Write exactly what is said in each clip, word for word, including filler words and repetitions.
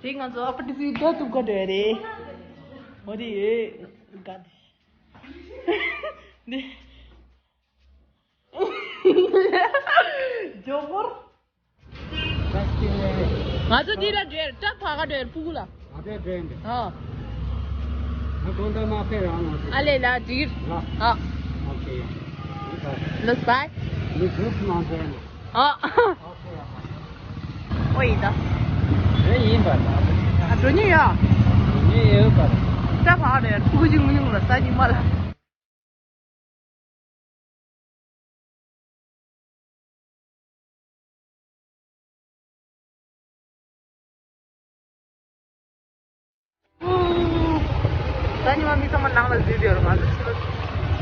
དེ་ང་ཚོ་ཨ་པ་ཏི་སི་ད་ཐུབ་ག་འགྲོ་ཡ་རེད། འོ་དེ་ཡོད་ག་དེ། ཇོ་བོར། ང་ཚོ་འདི་ལ་འགྲོ་ཡ་རེད། ད་ཕ་ག་འགྲོ་ཡ་རེད། ཕྲུ་གུ་ལ། ཨ་ཕས་འགྲོ་ཡ་འདི། ཨ། ང་གོང་ད་མ་ཕེ་རང་ང་ཚོ། ཨ་ལེ་ལ་འགྲིག་ཨ། ཨོ་ཁེ། ལོས་བའི། ལོས་བའི་ནང་ཚན། ཨ། ཨོ་ཡིན་ད། རེ་ཡིན་པ་ད། ཨ་འགྲོ་ཉེ་ཡ། འགྲོ་ཉེ་ཡོད་པ། ད་ཕ་རེད། ཕྲུ་གུ་གཅིག་ངུ་ཉུང་ལ་ས་ཉི་མ་ལ། ས་ཉི་མ་མི་ཚང་མ་ནང་ལ་འཛུལ་ཡོད་ར། ང་ཚོ་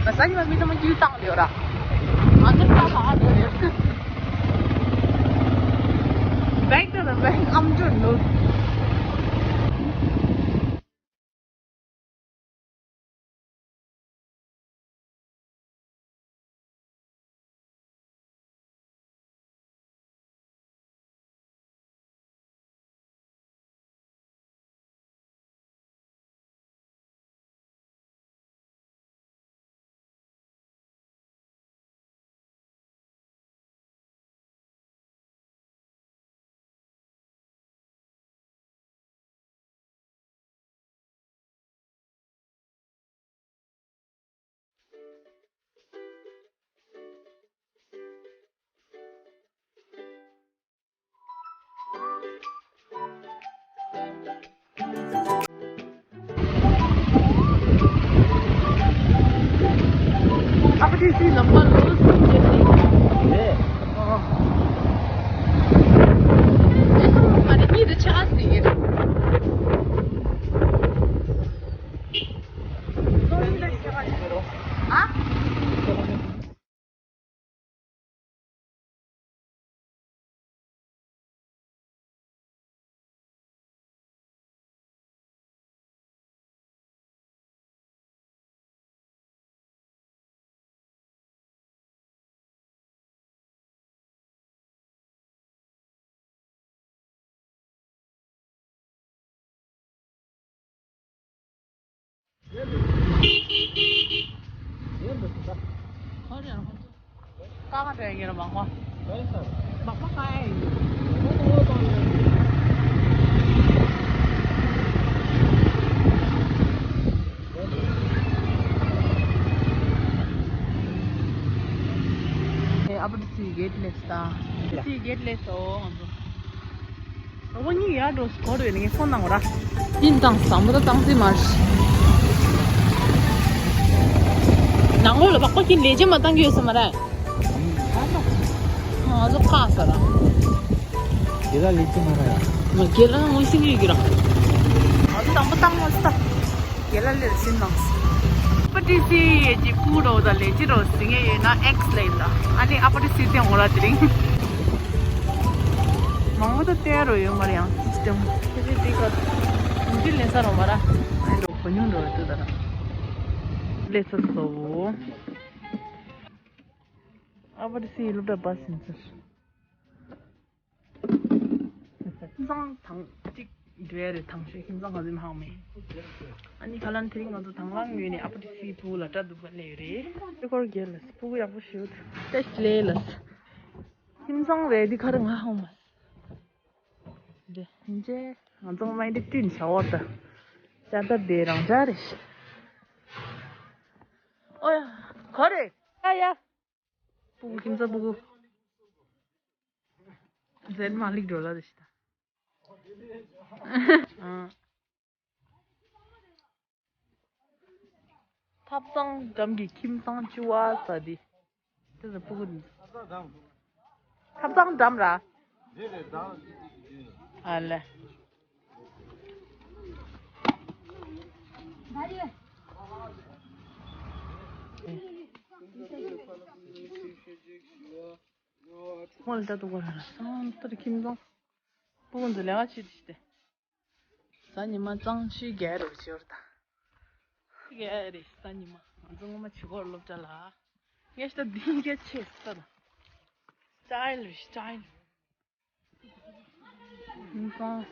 ཕྱི་ལ། ས་ཉི་མ་མི་ཚང་མ་འགྱུར་བཏང་ཡོད་ར། ང་ཚོ་ད་ལྷག་ཡོད་རེད། Back to the bank. I'm doing no. ཨ་ཕ་དེ་སུའི་ལམ་ཁ་ལོ་སུམ་བརྒྱབ་ནས། རེད། ཨ། དེ་སུ་མ་རེད། གཉིད་དུ་ཆགས་ཟིན་ཡོད། ཨ། ཨ་ཕ་དེ་སུའི་གེ་ཊི་སླེབས་སོང་། དེ་སུའི་གེ་ཊི་སླེབས་སོང་། ང་ཚོ། ཨོ་གཉིས་ཡར་འགྲོ་སྐོར་བས་ངས་ཁོང་ནང་ར། ཡིན་དང་བཟང་པོ་ད་བཏང་རྩིས་མ་རེད། ནང་ལོགས་ལ་བག་པ་ཁྱིམ་ལས་བྱེད་མ་བཏང་གི་ཡོད་ས་མ་རེད། ང་ཚོ་ཁག་ས་ར། དེ་ལ་ལས་བྱེད་མ་རེད། ང་རྒན་ལགས་ངོ་ཤེས་ཀྱི་ཡོད་ཀྱི་ར། ང་ཚོ་དང་པོ་བཏང་མ་ས། རྒན་ལགས་ལས་བྱེད་ནང་། ཨ་ཕ་དེ་སུའི་ཡེ་ཅི་ཕྲུ་གུ་རོ་དང་ལས་བྱེད་རོ་ཟིན་ངེས་ཡོད་ན་ཨེགས་ལ་ཡིན་ད། ཨ་ནི་ཨ་ཕ་དེ་སུའི་སྟེང་འོ་ར་དེ་རིང་། མང་པོ་ད་བསྟན་རོ་ཡོད་མ་རེད་ཡང་སི་སི་ཊེམ། ཁྱེད་ཚོས་འགྲིག་ག་འདི་ལེན་ས་རོ་མ་ར། ཨ་འགྲོ་གོ་ཉུང་འགྲོ་ཡོད་ད་ར། ལས་ས་སོ་བོ། ཨ་ཕ་དེ་སུའི་སློབ་གྲྭ་བ་ཟིན་ཚར། ཁྱིམ་ཚང་དང་གཅིག་འགྲོ་ཡ་རེད། དང་ཤོས་ཁྱིམ་ཚང་ག་ཚོད་མང་མེད། ཨ་ནི་ཁ་ལན་དེ་རིང་ང་ཚོ་དང་བླངས་ངོས་ནས་ཨ་ཕ་དེ་སུའི་ཕྲུ་གུ་ལ་སྐྲ་གདུག་པ་སླེབས་ཡོད་རེད། ཨ་སྐོར་རྒྱལ་ལ་ཕྲུ་གུ་ཡག་པོ་ཞིག་ཡོད། ཏེ་ལེ་ལ། ཁྱིམ་ཚང་རེད་འདི་ག་རེ་ང་ཧང་མ། འདི་ཧིན་ཅེ་ང་ཚོ་མ་འདི་བསྐྲུན་བྱ་བ་ད། ཅ་ད་དེ་རང་ཅག་རེད། ཨོ་ཡ། ག་རེ། ཡ་ཡ། ཕྲུ་གུ་ཁྱིམ་ཚང་ཕྲུ་གུ། ཟེར་མ་ལིག་འགྲོ་ལ་རེ་ཤི་ད། ཨ། ཐབ་ཚང་འགྲམ་གྱི་ཁྱིམ་ཚང་བཅུ་བ་ས་དེ། དེ་ཚོ་ཕྲུ་གུ་འདི། ཐབ་ཚང་འགྲམ་ར། ཨ་ལེ། ཁོང་ལ་ལྟ་དུ་གོ་ར་སང་ལྟར་ཁྱིམ་ཚང་། ཕྲུ་གུ་འདི་ལས་ཀ་བྱེད་དུ་ཤི་སྟེ། གཟའ་ཉི་མ་གཙང་ཆུའི་རྒྱལ་རུ་འབྱོར་དང་། རྒྱལ་རེད་གཟའ་ཉི་མ། ང་ཚོ་སྔོན་མ་བྱེད་སྒོར་སློབ་གྲྭ་ལ། ངས་ཤི་ད་འདི་རྒྱ་ཆེ་ས་ད། སི་ཊའིལ་རེད་སི་ཊའིལ། ཁྱིམ་ཚང་།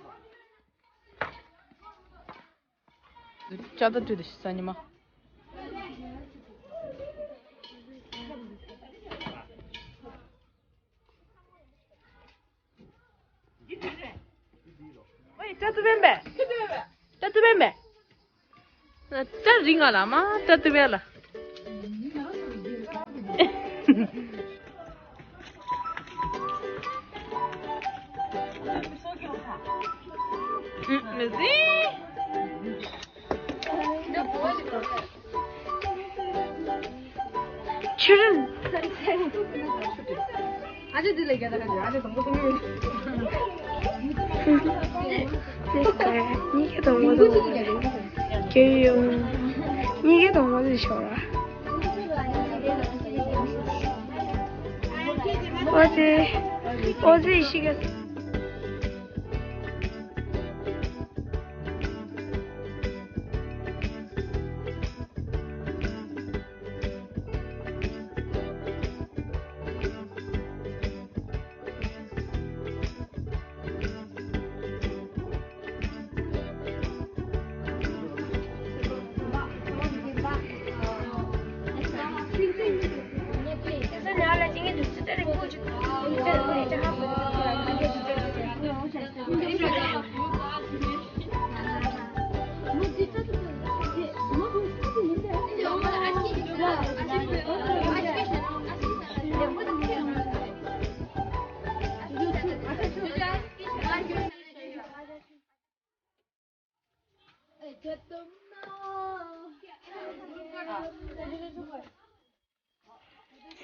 ཅ་ད་དུ་དེ་ཤི་ས་ཉི་མ། ཨོ་ཡ། ཏྲ་ཏུ་བན་པས། ཏྲ་ཏུ་བན་པས། ཏྲ་རིང་ང་ལ་མ་ཏྲ་ཏུ་བན་ལ། ཨུ། མི་ཟིན། ཆུ་རིན། ཨ་ཅེ་འདི་ལས་རྒྱ་ད་ག་ཅེ་ཨ་ཅེ་དང་པོ་དང་པོ། གཉིས་ཀ་དང་པོ་དང་པོ། གྱོད་ཡོང་། གཉིས་ཀ་དང་པོ་དེ་ཤོར་ར། ཨོ་ཙེ། ཨོ་ཙེ་ཤི་ག་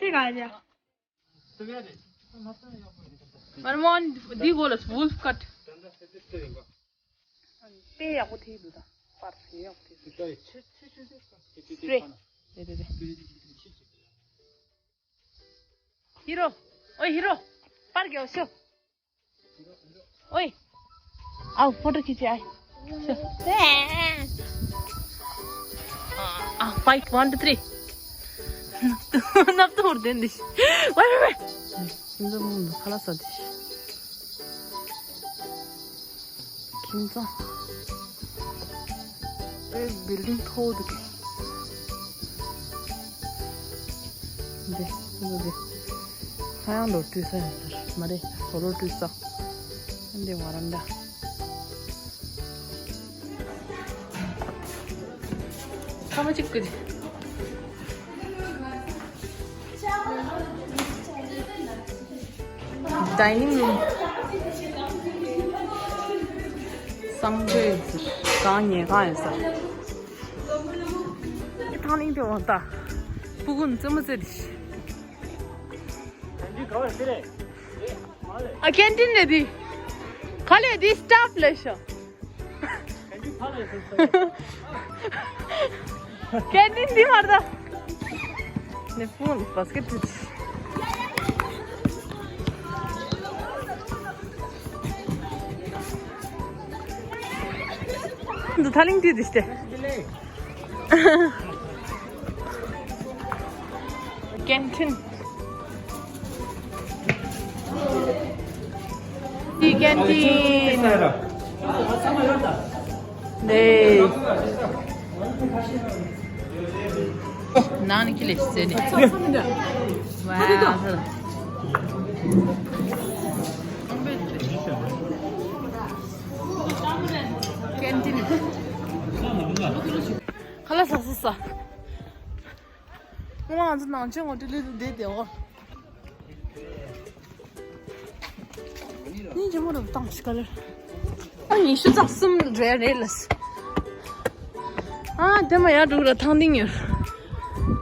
ཤི་ག་ཡ། མར་མོན་འདི་གོ་ལ་wolf cut། དཔེ་ཡག་པོ་ཐེབས་འདུག་ད། པར་དཔེ་ཡག་པོ་ཐེབས་འདུག་སྤྲེ། རེད་རེད་རེད། ཧི་རོ། ཨོ་ཧི་རོ། པར་རྒྱག་ཤོག་ཨོའི། ཨའུ་ཕོ་ཊོ་ཁྱེར་ཅིག་ཨའི། ཤོ། ཨ། ཨ། five, one, two, three. ནབ་ཏུ་ཧོར་དེ་འདི། ཝེ་ཝེ་ཝེ། ཁྱིམ་ཚང་མང་འདུག་ཁ་ལག་ཟ་དེ། ཁྱིམ་ཚང་། ཨེ། བིལ་ཌིང་མཐོ་པོ་འདུག་འདི། འདི། ཧ་ཡང་ལོ་བཀྲུས་ས་ཡིན་ཟེར། མ་རེད། དོ་ལོ་བཀྲུས་ས། འདི་ཝ་རན་ཌ། ཁ་མ་གཅིག་གི། ཌའི་ནིང་རུམ། གསང་སྤྱོད་ཡོད་ཟེར། གང་ཉལ་ཁང་ཡོད་ཟེར། ཐང་ལིང་དེ་འོང་ད། སྤུ་གུ་རྩེད་མོ་རྩེ་དེ། ཨ། ཀེན་ཊིན་རེད་དེ། ག་ལེ་དེ་སི་ཊཱཕ་ལེ་ཤོ། ཀེན་ཊིན་འདི་མར་ད། ནེ་ཕུང་བྷ་སི་ཀེཊ་དུ། འདི་ཐ་ལིང་དུས་དུ་སྟེ། ཀེན་ཊིན། ཀེན་ཊིན། ནེ། ནང་ནས་ཁྱི་ལས་ཟེར་ནས། ཝའོ། ཀེན་ཊིན། ཁ་ལག་ཟ་ཟ་ཟ། ང་ཚོ་ནང་ཆེན་ངོ་སྤྲོད་ལས་དུ་བསྡད་དེ་འོ། ཉིན་རྗེས་མ་རུ་བཏང་ཞིག་ག་ལེར། ཨ། ཉི་ཤུ་རྩ་གསུམ་རེད་རེད་ལ། ཨ། དེ་མ་ཡར་འགྲོ་ར་ཐང་ཏིང་ཡོད།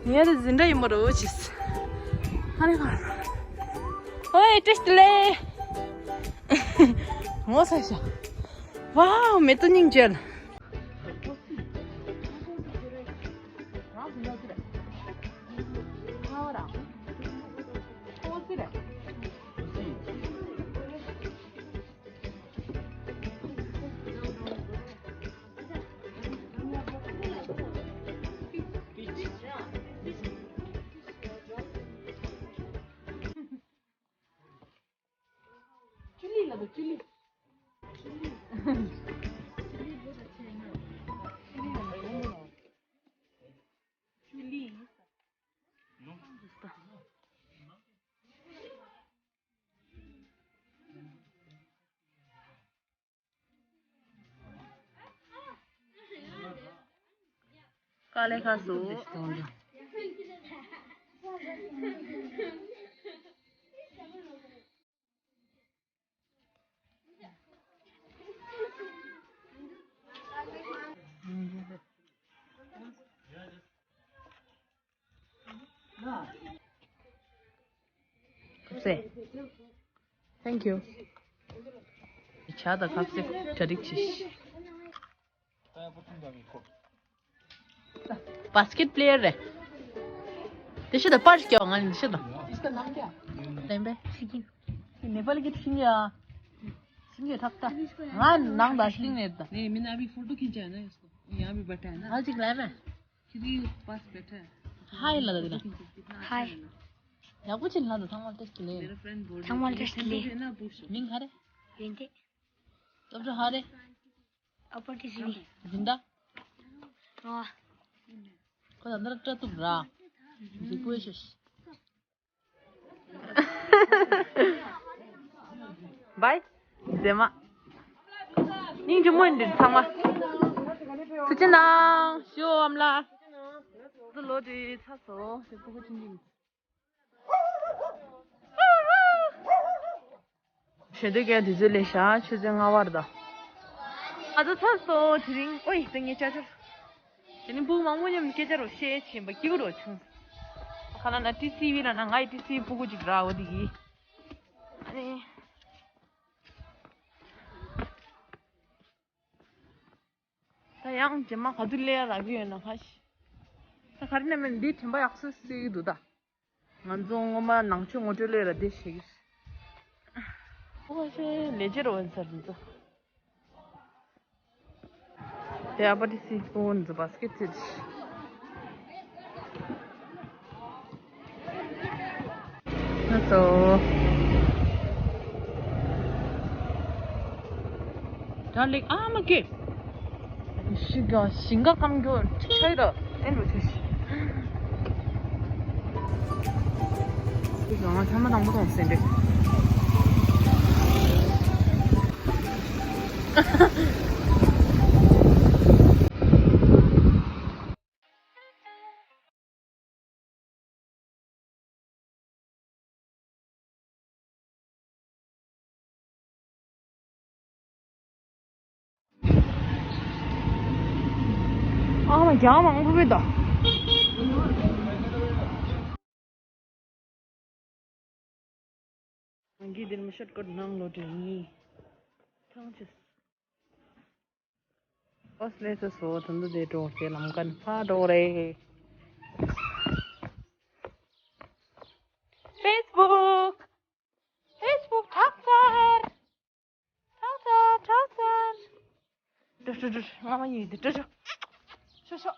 ངས་རེ་འཛིན་གྲྭ་ཡིན་པ་རོ་ཅིས། ཨ་རེ་ག། ཨོའི་བཀྲ་ཤིས་བདེ་ལེགས། ངོ་ཚ་ཤག་ཝའོ། མེ་ཏོག་སྙིང་རྗེ་ལ། ཅུ་ལི་ལ་དོ་ཅུ་ལི། ཅུ་ལི་ཅུ་ལི་བོ་ད་ཆེ་ན། ཅུ་ལི་ལ་ ཨ་ལས་ཁ་སོ། ཁབ་སེ། Thank you. ཇ་དང་ཁབ་སེ་གྲ་སྒྲིག་བྱས། བྷ་སི་ཀེ་ཊི་པི་ལེ་ཡར་རེད། དེ་ཤི་ད་པར་སྐྱོ་ང་ནི་ཤི་ད། ལེན་པས། ནེ་པ་ལི་གི་ཤིང་ཡ། ཤིང་ཡ་ཐག་ད། ང་ནང་ད་ཤིང་ནེ་ད། नहीं, मैंने अभी फोटो खींचा है ना इसको। यहाँ भी बैठा है ना। हाँ, ठीक है, मैं। कितनी पास बैठा है। हाय लगा देना। हाय। ཡག་པོ་ཅིག་ལ་ད་ཚང་མ་ཏེ་སི་ཊི་ལེ། मेरा फ्रेंड बोल रहा है, ཚང་མ་ཏེ་སི་ཊི་ལེ། है ना, पूछ। མིང་ག་རེ། ཡིན་ཏེ། སློབ་གྲྭ་ག་རེ། ཨ་པ་ཏི་སི་ལི། རིན་ད། རོ། ཁོ་ད་འདིར་སྐྲ་གཏུབ་ར། འཇིགས་པོ་ཤོད། བའི། མཛེས་མ། སྙིང་རྗེ་མོ་ཡིན་འདིར་ཚང་མ། ཐུགས་རྗེ་གནང་། ཞུ་ཨམ་ལ། ད་ལོ་དེ་ཚ་སོ། དེ་ཕྲུ་གུ་ཆུང་ཆུང་། ཞེ་འདོད་ཀྱང་དུས་ཚོད་ལས་ཤག་ཆུ་ཚོད་ལྔ་བར་དང་། ཨ་ད་ཚར་སོང་དེ་རིང་། ཨོའི་དེ་ངའི་ཅ་ཅར། དེ་ནི་ཕྲུ་གུ་མང་པོ་མཉམ་དུ་སྐད་ཆ་རོ་བཤད་བྱེད་པ་སྐྱིད་པོ་རོ་བྱུང་། ཁ་ལ་ན་ཏི་སི་ཝི་ལ་ན་ང་ཡི་ཏི་སི་ཝི་ཕྲུ་གུ་ཅིག་ར་འོ་དེ་གི། ཨ་ནི། ད་ཡང་རྗེས་མ་ག་དུས་སླེབས་ཡ་རག་གི་ཡོད་ན་ཁ་ཤས། ད་ག་རེ་ན་མེད་འདི་དྲན་པ་ཡག་སོ་སི་གི་འདུག་ད། ང་ཚོ་སྔོན་མ་ནང་ཆོས་ངོ་སྤྲོད་ལས་ར་འདི་བྱེད་ཀྱི། ཨོ་ཤེ་ལས་བྱེད་རོ་ཡིན་ས་རིན་ཚོ། དེ་ཨ་པ་ཏི་སི་ཕོ་ཝན་ཛི་བྷ་སི་ཀེ་ཊི་ཚེ་ཅི། ལགས་སོ། ད་ལེགས་ཨ་མ་ཀེ། ཤི་ག་ཞིང་ཁ་གང་འགྱོ་ཆ་ཡི་ར་ཨེ་འགྲོ་ཆ་ཤི། ཤི་ག་ང་ཐ་མ་དང་པོ་དང་སེ་འདྲེ། ཨ་མ་རྒྱང་མང་པོ་བས་ད། ང་གིས་འདིར་མི་ཤོར་ཀོ་ནང་ལོ་དྲན་ཡིན། ཐང་ཆད། ཨོ་སི་ལེ་སོ་སོ་ད་འདི་དེ་འགྲོ་དེ་ལམ་ཀ་ནི་ཕར་འགྲོ་རེད། ཕེ་སི་བུག་ཕེ་སི་བུག་དྲག་ཚར། དྲག་ཚར་དྲག་ཚར། འགྲོ་འགྲོ་འགྲོ། ང་མ་ཡིན་དེ་འགྲོ་འགྲོ། ཤོ་ཤོ།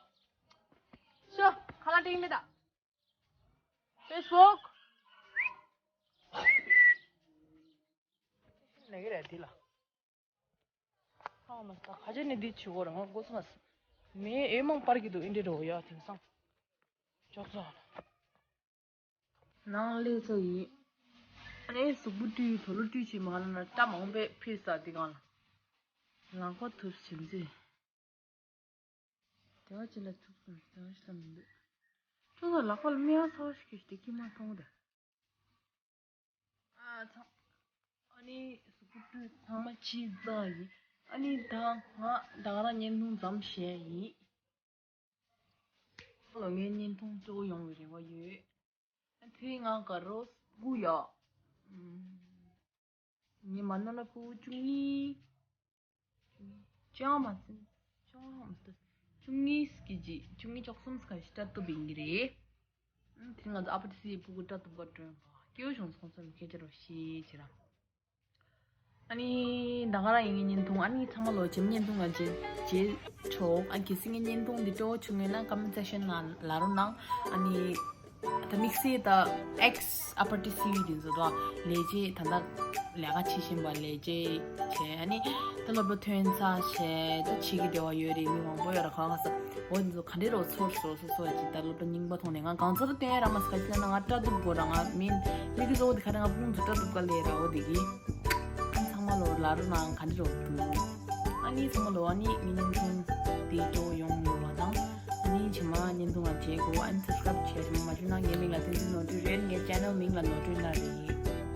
ཤོ་ཁ་ལག་སྤྲད་མེད་ད། ཕེ་སི་བུག་ལས་ཀྱི་རེད་འདི་ལ། ཧ་མ་ས་ཁ་ཆེ་ནས་འདི་བྱེད་དགོས་རེད་ང་དགོས་སོང་ང་། མེ་ཨེ་མང་པར་གྱི་འདུག་ཨིན་དྲི་རོ་ཡ་དེང་སང་། ཅོག་ཙག་ལ། ནང་ལས་ཚོ་ཡིན། ཨ་ནི་གཟུགས་པོ་བཀྲུས་དུག་ལོག་བཀྲུས་བྱས་མ་ལ་ན་སྐྲ་མང་པོས་ཕུད་ས་འདི་གང་ལ། ལག་པ་ཐུབ་བྱིན་ཚེ། དེ་བ་ཅི་ལ་ཐུག་སོང་དེ་བ་ཞིག་ལ་མི་འདུག་ཁྱོད་ཚོ་ལག་པ་ལ་སྨེ་བ་ཚ་བ་ཞིག་གིས་དེ་ཀི་མ་མཐོང་གི་རེད། ཨ་ཚང་། ཨ་ནི་གཟུགས་པོ་བཀྲུས་ཚང་མ་ཕྱིས་ཚར་ཡིན། ཨ་ནི་ད་ང་ད་ག་རང་བརྙན་ཐུང་མཚམས་བཞག་ཡིན། ཁོ་ལ་ངའི་བརྙན་ཐུང་གཙོ་བོ་ཡོང་བའི་རེ་བ་ཡོད། ཨ་དེ་ང་ག་རོ་སྒུག་ཡ། ངས་མ་ནོར་ན་ཕྲུ་གུ་བཅུ་གཉིས། བཅོ་ལྔ་མ་ཟིན། བཅོ་ལྔ་མ་ཟིན། བཅུ་གཉིས་ཀྱི་རྗེས་བཅུ་གཉིས་བཅུ་གསུམ་སྐད་ཞིག་སྐྲ་གཏུབ་ཡིན་གྱི་རེད། ཨ་དེ་ང་ཚོ་ཨ་ཕ་དེ་སི་ཡི་ཕྲུ་གུ་སྐྲ་གཏུབ་པར་སྤྲོད་པ་སྐྱེ་བོ་བྱུང་སོང་ཚོ་མི་སྐད་ཆ་རོ་ཤེས་བྱེད་ར། ཨ་ནི་ད་ག་རང་ཡིན་ངའི་བརྙན་ཐུང་ཨ་ནི་ཚང་མ་ལོ་རྗེས་མ་བརྙན་ཐུང་ལ་མཇལ་མཇལ་ཆོག་ཨ་གལ་སྲིད་ངའི་བརྙན་ཐུང་འདི་སྤྲོ་བོ་བྱུང་ཡོད་ན་ཀོ་མེན་སེག་ཤན་ནང་ལབ་རོགས་གནང་། ཨ་ནི་ད་དམིགས་བསལ་ད་ཨེག་སི་ཨ་པར་ཊི་སི་ཝི་དེ་ཚོ་ད་ལས་བྱེད་ད་ལྟ་ལས་ཀ་བྱེད་བཞིན་པ་ལས་བྱེད་བྱས་ཨ་ནི་ད་སློབ་གྲྭ་ཐོན་ཚར་བྱས་ད་བྱེད་ཀྱི་བདེ་བ་ཡོད་རེད། མི་མང་པོ་ཡོད་ར་ག་ག་ས་འོ་དེ་ཚོ་ག་འདྲས་རོགས་ཚོར་སོང་སོ་སོ་ཅིག་ད་སློབ་གྲྭ་རྙིང་པ་མཐོང་ནས་ང་གང་ཚར་བསྟན་ར་མ་སྐད་ཆ་ན་ང་སྐྲ་གཏུབ་དགོས་ར་ང་མིན་ལི་གི་གཙོ་བོ་དེ་ག་རེ་ང་ཕུང་ཚོ་སྐྲ་གཏུབ་ག་ལས་ར་འོ་དེ་གི། ཨ་ཚང་མ་ལོ་ལ་རུ་ནང་ག་འདྲ་རོགས་འདུག་ཨ་ནི་ཚང་མ་ལོ་ཨ་ནི་ངའི་བརྙན་ཐུང་དེ་སྤྲོ་ཡོང་ཡོད་པ་དང་ཨ་ནི་ཇི་མ་ བརྙན་ཐུང་བ་བྱེད་དགོས། ཨན་སབ་སི་ཀ་རབ་བྱས་རེད། མ་བྱུང་ན་ངའི་མིང་ལ་བསྟན་འཛིན་ནོར་བུ་རེད། ངའི་ཅེ་ནལ་མིང་ལ་ནོར་བུ་ལ་རེད།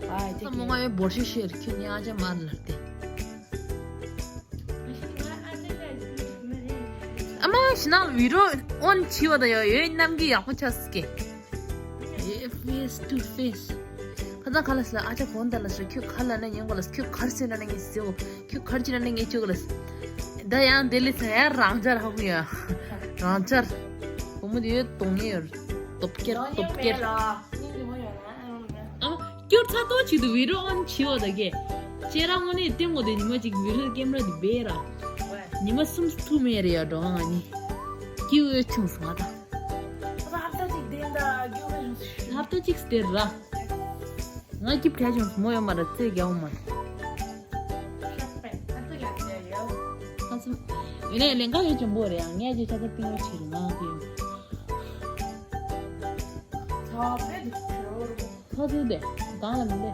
བྷའི། ཐེངས་མོ་ང་ཡོད་འབོར་ཤེས་ཤེར་ཁྱོད་ཉག་ཅག་མར་ལ་སྟེ། ཨ་མ་ཤི་ན་བི་རོ་ཨོན་ཆི་བ་ད་ཡོད་ཡོད་རྣམས་ཀྱི་ཡག་པོ་ཆགས་སི་ཀེ། ཨེ་ཕེས་ཊུ་ཕེས། ཁ་ཚང་ཁ་ལ་སི་ལ་ཨ་ཅག་གོན་ད་ལ་སི་ཁྱོད་ཁ་ལ་ན་ཉན་གོ་ལ་སི་ཁྱོད་ཁར་སེ་ན་ན་ངེ་སེ་འོ། ཁྱོད་ཁར་ཅི་ན་ན་ངེ་ཅོ་གོ་ལ་སི། ད་ཡང་དེ་ལས་ས་ཡ་རང་ཅར་ཧ་གོ་ཡ། རང་ཅར། བུ་མོ་དེ་ཡོད་གཏོང་ངེ་ཡོད། སྟོབས་སྐྱེར་སྟོབས་སྐྱེར། ཨ་སྐྱོར་ཚ་ཏོ་ཆིག་ཏུ་བི་རོ་ཨོན་ཆི་བ་ད་གེ། ཅེ་ར་ངོ་ནས་ལྟད་མོ་དེ་ཉི་མ་ཅིག་བི་རོ་ཀེམ་ར་དེ་བེ་ར། ཉི་མ་གསུམ་ཐུ་མེ་རེ་ཡ་འགྲོ་ཨ་ནི། ཀྱི་འོས་ཆུང་སོང་ཨ་ད། ཧབ་ཏ་ཅིག་སྟེར་ར། ང་སྐྱིབས་གྲས་ཅུང་མོ་ཡོད་མ་ར་རྩེ་རྒྱ་འོང་མ། ཨ་ཙི། ཡིན་ནའི་ལེན་ག་ཡོད་ཅུང་པོ་རེད་ཨ། ངས་ཀྱི་ཆ་ཚ་ཏིང་ར་ཆེ་རུ་ང་གི། ཁ་ཚུལ་དེ་གང་ལ་མི་འདེ།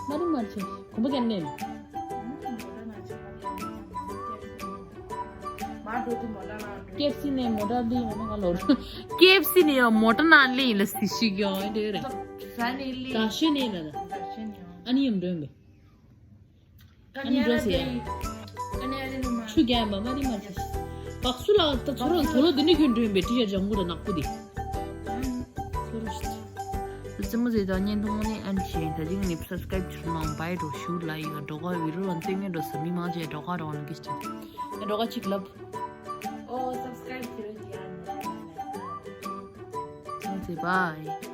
མ་རི་མ་ཆེ་གོམ་པ་ཀན་ནེ། ཀེ་ཨེཕ་སི་ནས་མོ་ཊ་ལི་ཡིན་ན་ག་ལོར། ཀེ་ཨེཕ་སི་ནས་ཡང་མོ་ཊ་ནང་ལི་ཡིན་ལ་སི་ཤི་གྱོང་ཨེ་འདྲ་རེད། ད་ཤི་ནས་ལ་ད། ཨ་ནི་ཡང་འདྲོན་པས། ཨ་ནི་འགྲོ་ཟེར་ཡ། ཆུ་རྒྱག་ཡ་མ་མ་རི་མ་ཆེ། བག་སུ་ལ་ད་ཚོ་རང་ཚོ་ལོ་འདི་ནི་ཁྱོད་འདྲོན་པས་ཏི་ཡ་ཇང་གུ་ད་ནག་པོ་དེ། ཚོ་རོ་ཤི། རྩེད་མོ་ཟེར་དང་བརྙན་ཐུང་ནི་ཨན་ཤེ་ད་ཅིག་ནི་སབ་སི་ཀ་རབ་བྱུར་མང་བའི་འགྲོ་ཤུ་ལ་ཡི་ག་འགྲོ་ག་བི་རོ་རང་བཙན་ངན་འགྲོ་ས་མི་མང་ཆེ་འགྲོ་ག་རང་ལ་གིས་ཆེ། འགྲོ་ག་ཅིག་ལབ། ཨོ་སབ་སི་ཀ་རབ་བྱེད་རོགས་གྱིས་ཨ་ནི། ཨོ་ཙེ་བའི།